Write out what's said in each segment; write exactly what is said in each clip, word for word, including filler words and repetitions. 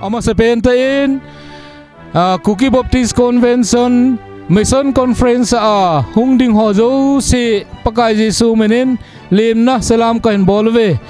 Amasapen tah in, ah, Kuki Baptist Convention Mission Conference a hung ding ho jouse Pakai Jesu minin lemna salam kahin bol uve.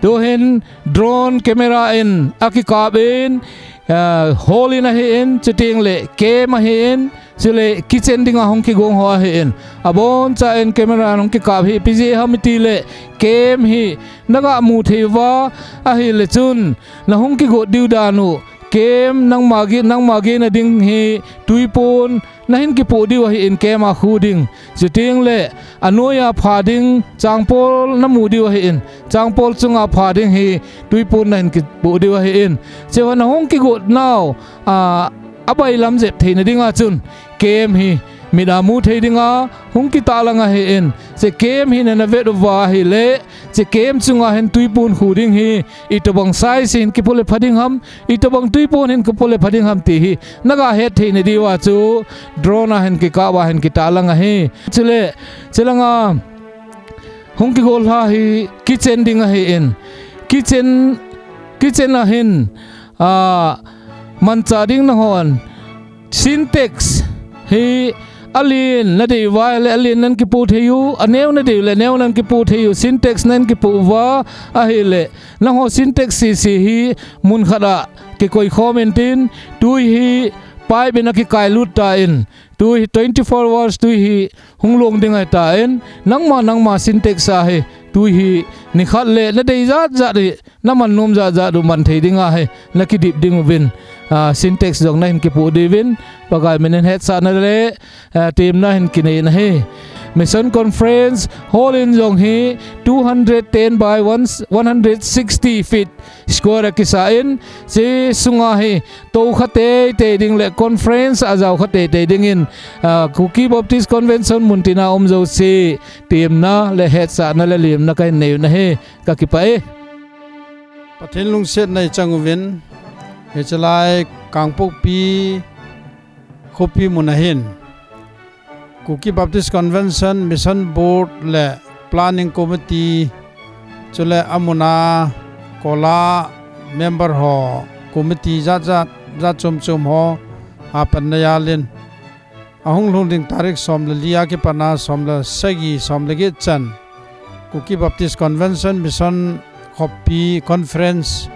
Tuhin drone camera in akikap in, ah, hall in ahin, chuteng le camp ahin, chule kitchen dinga hung kigong ho ahin. Abonchan camera in hung kikap hi ipi jeh ham itile camp hi naga mu thei uva ahile chun nahung kigot diu dan u. Camp nangma ge, nangma gena ding hi tuipon nahin kipoh diu ahin camp a khu ding. Chuteng le anoiya pha ding changpol namu diu ahin changpol chunga pha ding hi tuipon nahin kipoh diu ahin. Chua nahung kigot nau, a, abailam jep theina dinga chun camp hi mit a mu thei dinga hung kitahlang ahin. Chua camp hi nana vet uva ahile, chua camp chunga hin tuipon khu ding hi itobang size hin kipoh le pha ding ham, itobang tuipon hin kipoh le pha ding ham ti hi naga het theina diuva chu drone a hin kikap a hin kitahlang ahi. Chule, chulanga hung kigol lha hi kitchen ding ahin. Kitchen, kitchen a hin, ah, manchah ding nahon Sintex hi alen nadei uva le alen nan kipoh thei u, aneo nadei u le aneo nan kipoh thei u, Sintex nan kipoh uva ahile nangho Sintex sese hi mun khat a kikoi khom intin, tui hi pipe in akikai lut tan, tui hi twenty-four hours tui hi hung long ding ahitan, nangma, nangma Sintex a hi tui hi nikhat le nadei jat jat hi naman nom jat jat u man thei dinga hi nakidip ding uvin, ah, Sintex jong nahin kipoh diuvin, Pakai minin hetsahna le, ah, temna hin kinei nahi. Mission Conference Hall in jong hi two hundred ten by one, one hundred sixty feet square a kisa in, chua sunga hi tou kha teitei ding le conference a jao kha teitei dingin, ah, Kuki Baptist Convention muntina um jouse temna le hetsahna le lemna kahin nei u nahi. Kakipah e. Pathen lungsetna i chang uvin, hichelai Kangpokpi khopi mun a hin Kuki Baptist Convention, Mission Board le Planning Committee, chule amun a Kola member ho, committee jat jat, jat chom chom ho hapanna jal in, ahung lhung ding tarik som le li a kipat a som le sagi, som le get chan Kuki Baptist Convention Mission Khopi Conference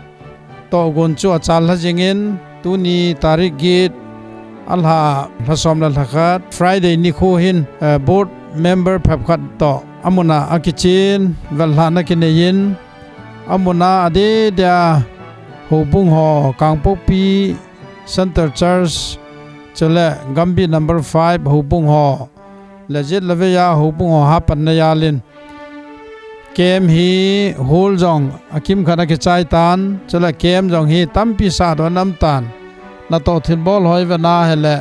tohgon chu achal lha jingin, tuni tarik get, alha, lha som le lha khat, Friday nikho hin, eh, board member phep khat toh amun a akichen, vel lhahna kinei in, amun a adeh deh a houbung ho, Kangpokpi Center Church, chule Gambih number five houbung ho, le jet le vei a houbung ho hapanna jal in, camp hi hall jong akimkhat a kichai tan, chule camp jong hi tampi sahdoh in aum tan, natoh thilbol ho i vet a ahile,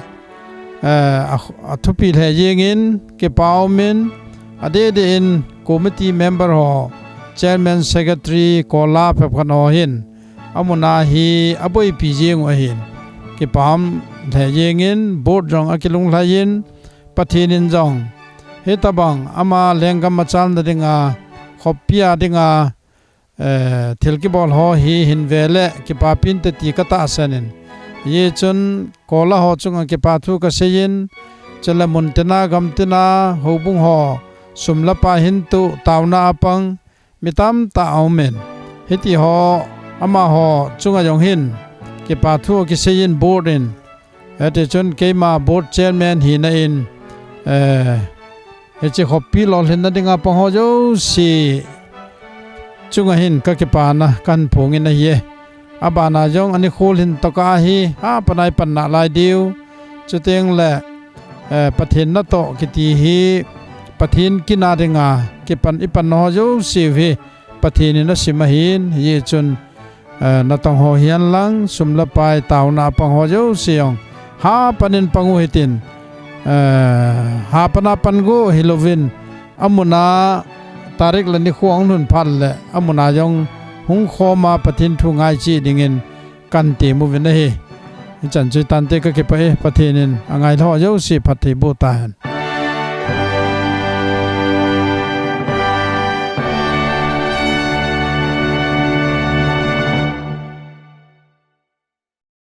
eh, a, athupi lheh jingin, kipa umin, adeh deh in committee member ho, chairman, secretary, Kola phep khat ho hin, amun a hi aboipi jing u ahin, kipa um lheh jingin, board jong akilung lhai in, Pathen in jong hitabang ama lenggam a chalna dinga, khopi a dinga, eh, thil kibol ho hi hin ve le kipapi inte ti katahsan in, hijeh chun Kola ho chunga kipa thu kasei in, chule mun tina gam tina houbung ho sum le pai hin tuh taona a pang mi tamtah aum in, hiti ho amaho chunga jong hin kipa thu akisei in board in, hiti chun keima board chairman hina in, eh, hiche khopi lolhinna dinga pang ho jouse chunga hin kakipana kahin phong in ahi e. Abana jong ani kholhin tokah a hi hapan a i pan nalai diu. Chuteng le, eh, Pathen natoh kiti hi Pathen kin a dinga kipan i panna ho jouse u hi Pathen in asim ahin, hijeh chun, eh, natong ho hihen lang, sum le pai taona a pang ho jouse jong hapan in pang u hitin, eh, hapan a pan go hilouvin, amun a tarik le nikho ahung lhun phat le amun a jong hung khom a Pathen thu ngai cheh dingin kahin tem uvin ahi. Hichan chu hitante, kakipah e, Pathen in angai lha ho jouse phatthei boh tahen.